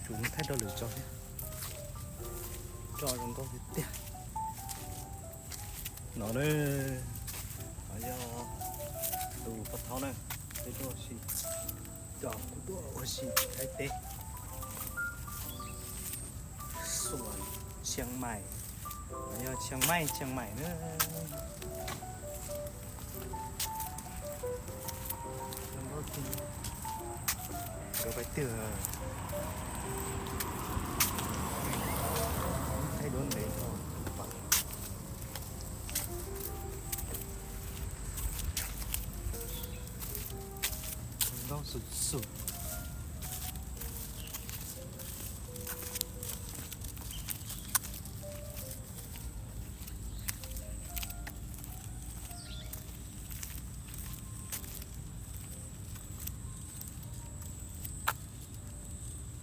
Tsum mus thaij rau lwm tso thiab. Roj zoo nkauj tiag tiag. No na, yog tus pov thawj na, peb tuaj ua si, coj kuv tuaj ua si Thaib teb. Xuas Chiang Mai, yog Chiang Mai, Chiang Mai na. Nkauj tiag, thaij duab ntev dhau. Nkauj xum xum.